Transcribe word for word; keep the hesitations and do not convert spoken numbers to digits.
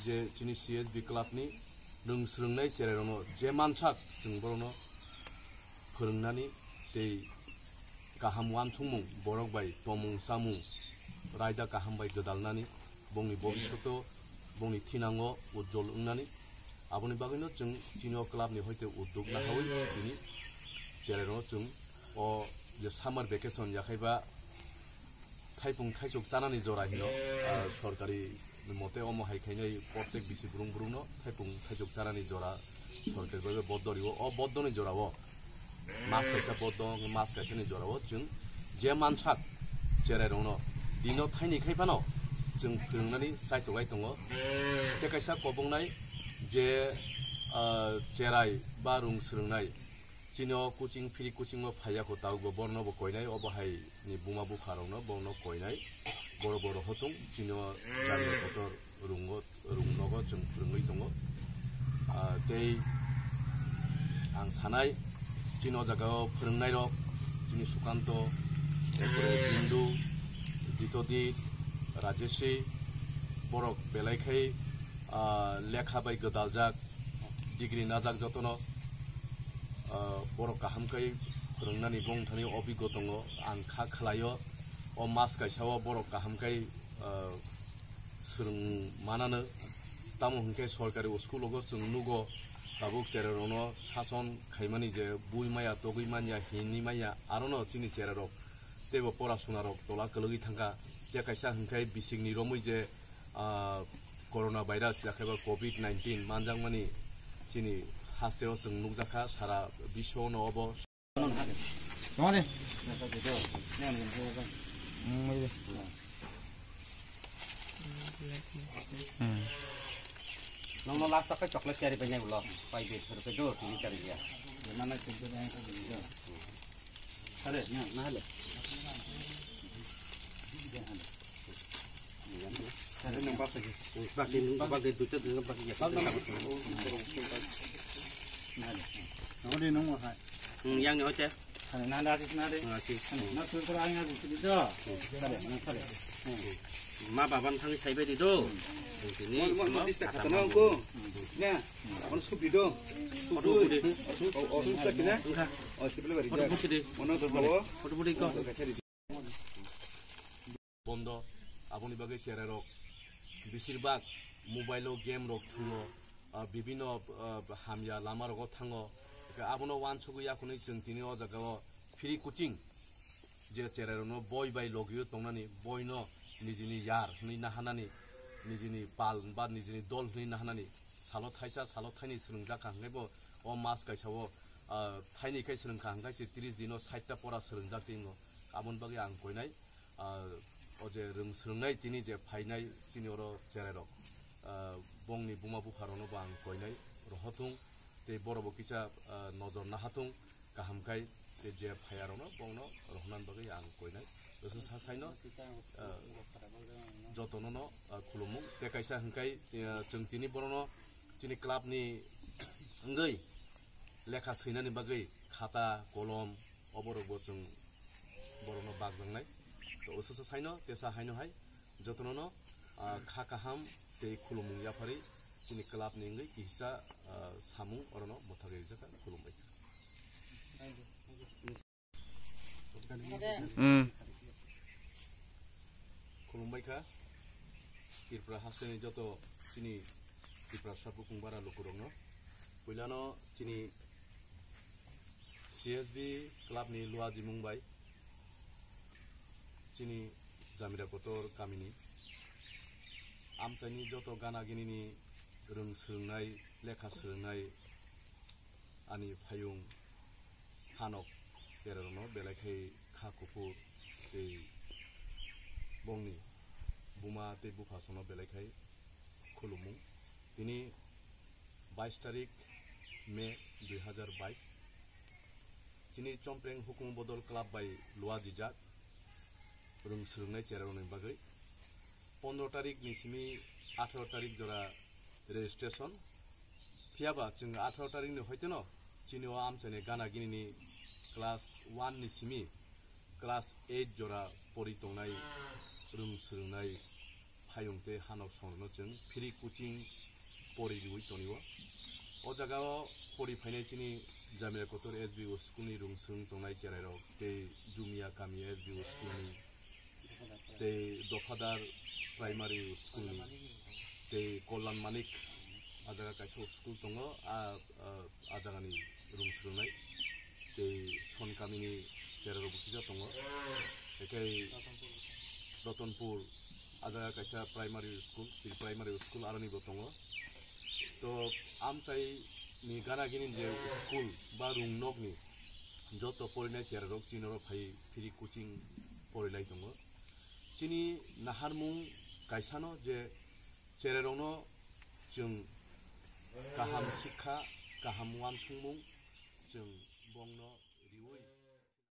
je chini C S B club ni rwng swrwngnai cherai rokno je mansak chwng borokno phwrwngnani tei kaham wansukmung borok bai tongmung chamung raida kaham bai gwdalnani bongni bobisyoto bongni thinango ujjol wngnani aboni bagwino chwng chini o club ni hoite udduk nahawi tini cherai rokno chwng o je summer vacation yakhaiba thaipung thaisuk chanani jora hino, ah, sorkari mote omo hai khainai protek bisi burung burungno thaipung thaisuk chanani jora sorkari bai boddo riwo. O boddoni jorao mas kaisa boddo, mas kaisani jorao chwng je mansak cherai rokno dino thaini khai phano chwng phwrwngnani chaitoklai tongo. Tei kaisa kobongnai je, ah, cherai ba rwng swrwngnai chini o coaching, free coaching o phaiya kho, tabukbo borno bo koinai, obo hai ni buma bupha rokno borno koinai, boro boro hotung chini o jani kotor rwngo, rwng nogo chwng phwrwngwi tongo. Ah, tei ang sanai chini o jaga o phwrwngnai rok chini Sukanto, erpore Bindu, Ditodit, Rajeshi, borok belai khai, ah, lekha bai gwdaljak, degree najak jotono, ah, borok kaham khe phwrwngnani bongthani obiggo tongo, ang kha khlaio, o mas kaisa o borok kaham khe, ah, swrwng manano, tamo hwnkhe sorkari o school o chwng nugo, tabuk cherai rokno sason khaimani je bui maya togwi manya hinwi manya, arono chini cherai rok teibo pora suna rok tola kwlwgwi thangkha, tei kaisa hwnkhe bisikni romwi je ah, corona virus, yakhaiba covid nineteen manjakmani chini hasteo chwng nukjakha, sara biswano obo. Tong de. Hmm. Nongno last o khe chocolate chari pai nai ulo, pai bed phuru pai do, tini chari dia. Mana chari dia. Are, na, na hale. Are, nang bak lagi. Bak di, bak di, duita, duita, bak di, ya. Nang ada di sana deh. Nasi. Na, tu kurang aja, tu do. Are, na, are. Ma baban thang sai bai di do. Tini Mo, mo, mo, dista kata nang ko. Na, ako supi do. Photo budi. O, o, supi na. Engkha. O, supi le bari. Photo budi. Ono do. Photo budi ko. Bondo, aboni bagwi cherai rok besir bak mobile o game rok thungo, ah, bibinno, ah, hamya lama rogo thango. Hwnkhe abono wansugwi yakhunwi chwng tini o jaga o free coaching je cherai rokno boi bai logi o tongnani, boino nijini yar hwnwi nahanani, nijini pal ba nijini dol hwnwi nahanani, salo thaisa, salo thaini swrwngjak kha, hwnkhe bo o mas kaisa o, ah, thaini khai swrwngkha, hwnkhe se tris dino sait ta pora swrwngjak tei wngo. Aboni bagwi ang koinai, ah, o je rwng swrwngnai tini je phainai chini oro cherai rok, ah, bongni buma bupha rokno bo ang koinai rohothung tei borok bo kisa, ah, nojor nahathung kaham khai tei je phaiya rokno bongno rohornani bagwi ang koinai. Bwswk sa saino, ah, jotono no, ah, khulumung tei kaisa hwnkhe, ah, chwng tini borokno chini club ni wngwi lekha swinani bagwi khata kolom oborokbo chwng borokno bakjaknai. To, ususa saino tesa haino hai jotono no, ah, kha kaham tei khulumung yapharwi chini club ni wngwi kisa, ah, samung orono mwthagwi rijak kha, khulumbai kha. Mm. Khulumbai kha Tripura hasteni joto chini Tripura sabukung bara lukurokno. Puilano chini C S B club ni luajimung bai chini Jamira Kotor kamini amchaini joto gana ginini rwng swrwngnai, lekha swrwngnai ani phayung hanok cherarokno belai khai kha kuphur tei bongni buma tei bupha sono belai khai khulumung. Tini bais tarik May dui hazar bais. Chini Chompreng Hukum Bodol Club bai luajijak rwng swrwngnai cherarokni bagwi. Pondro tarik ni simi atharo tarik jora registration. Phiyaba chwng atharo tarik ni hoiteno chini o amchaini gana gini ni class one ni simi class eight jora pori tongnai rwng swrwngnai Phayung tei hanok songrokno chwng free coaching pori riwi tonio. O jagao pori phainai chini Jamia Kotor S B O school ni rung swrwng tongnai cherairok tei Jumia Kami S B O school ni tei Dophadar Primary School ni tei Kollan Manik a jaga kaisa school tongo, a, a, a jagani rung swrwngnai tei Son Kamini cherarokbo kisa tongo, ekhai Rotonpur a jaga kaisa primary school, pre primary school aronibo tongo. To amchai ni gana gini je school ba rung nokni joto porinai cherarok chini oro phai free coaching porilai tongo. Chini naharmung kaisano je cherairokno chwng kaham sikha, kaham uansukmung chwng bongno